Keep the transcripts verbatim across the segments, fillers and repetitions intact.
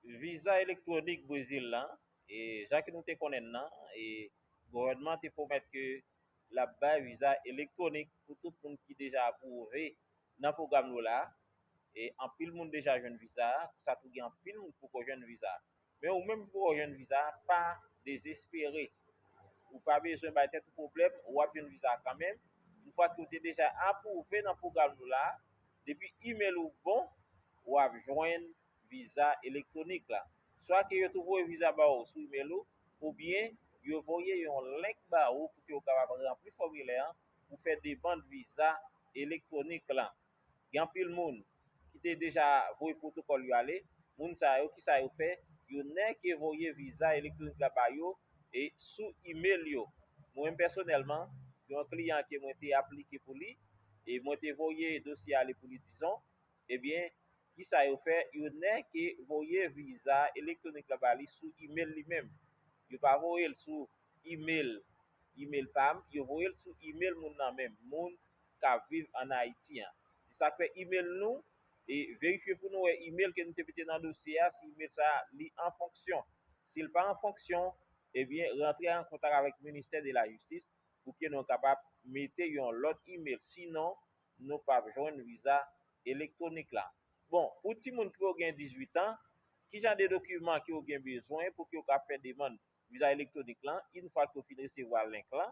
Viza elektwonik Brezil lan, e jan ke nou te konnen l lan, e gouvènman te pwomèt ke l ap bay viza elektwonik pou tout moun ki deja apwouve nan pwogram nou la. E anpil moun deja jwenn viza, sa tou gen anpil moun ki poko jwenn viza. Men ou menm ki poko jwenn viza, pa dezespere. Ou pa bezwen bay tèt ou pwoblèm, w ap jwenn viza kanmenm. Yon fwa ke w te deja apwouve nan pwogram nou la, depi imèl ou bon, w ap jwenn viza elektwonik la. Swa ke yo tou voye viza ba ou sou imèl ou, oubyen yo voye yon link ba ou pou ke w kapab ranpli fòmilè an pou fè demann viza elektwonik lan. Gen anpil moun ki te deja voye pwotokòl yo ale. Moun sa yo, kisa yo fè? Yo nèke voye viza elektwonik la ba yo e sou imèl yo. Mwen menm pèsonèlman, gen yon kliyan ke mwen te aplike pou li e mwen te voye dosye ale pou li, dizon. Ebyen, kisa yo fè? Yo nèke voye viza elektwonik la ba li sou imèl li menm. Yo pa voye l sou imèl, imèl pa m, yo voye l sou imèl moun nan menm, moun k ap viv ann Ayiti an. Se sa k fè imèl nou, e verifye pou nou wè imèl ke nou te mete nan dosye a, si imèl sa a li an fonksyon. Si l pa an fonksyon, ebyen, rantre an kontak avèk Ministè de la Jistis pou ke nou kapab mete yon lòt imèl. Sinon, nou p ap jwenn viza elektwonik la. Bon, pou timoun ki poko gen dizuit an, ki jan de dokiman ke w gen bezwen pou ke w ka fè demann viza elektwonik lan, yon fwa ke w fin resevwa link lan?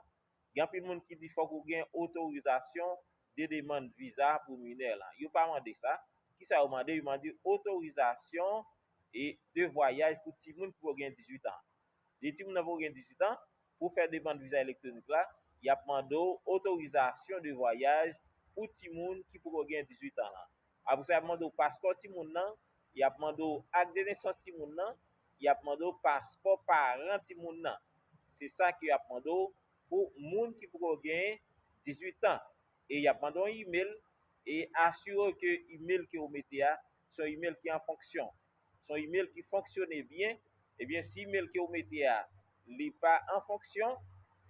Gen anpil moun ki di fòk ou gen otorizasyon de demann viza pou minè lan. Yo pa mande sa. Kisa yo mande? Yo mande otorizasyon e de vwayaj pou timoun ki poko gen dizuit an. Lè timoun nan poko gen dizuit an, pou fè demann viza elektwonik la, y ap mande w otorizasyon de vwayaj pou timoun ki poko gen dizuit an lan. Apre sa, y ap mande w paspò timoun nan, y ap mande w ak de nesans timoun nan, y ap mande w paspò paran timoun nan. Se sa ke y ap mande w pou moun ki poko gen dizuit an. E y ap mande w yon imèl, e asire w ke imèl ke w mete a, se yon imèl ki an fonksyon. Se yon imèl ki fonksyone byen. Ebyen, si imèl ke w mete a, li pa an fonksyon,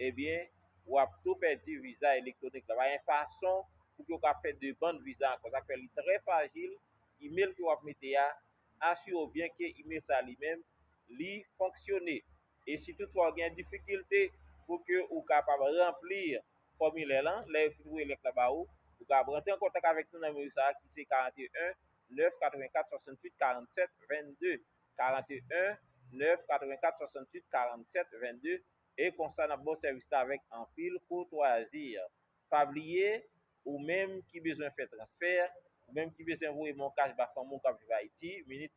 ebyen, w ap tou pèdi viza elektwonik la. Pa gen fason pou ke w ka fè demann viza ankò. Sa fè li trè frajil. Imèl ke w ap mete a, asire w byen ke imèl sa li menm, li fonksyone. E si toutfwa w gen difikilte pou ke ou kapab ranpli fòmilè lan, lè yo fin voye link la ba ou, ou kapab rantre an kontak avèk nou nan nimewo sa a ki se karant e en, nèf katrevenkat, swasanntuit, karannsèt, vennde, karant e en, nèf katrevenkat, swasanntuit, karannsèt, vennde, e konsa n ap ba w sèvis la avèk anpil koutwazi. Pa bliye, ou menm ki bezwen fè transfè, ou menm ki bezwen voye men w kach ba fanmi w k ap viv Ayiti, minit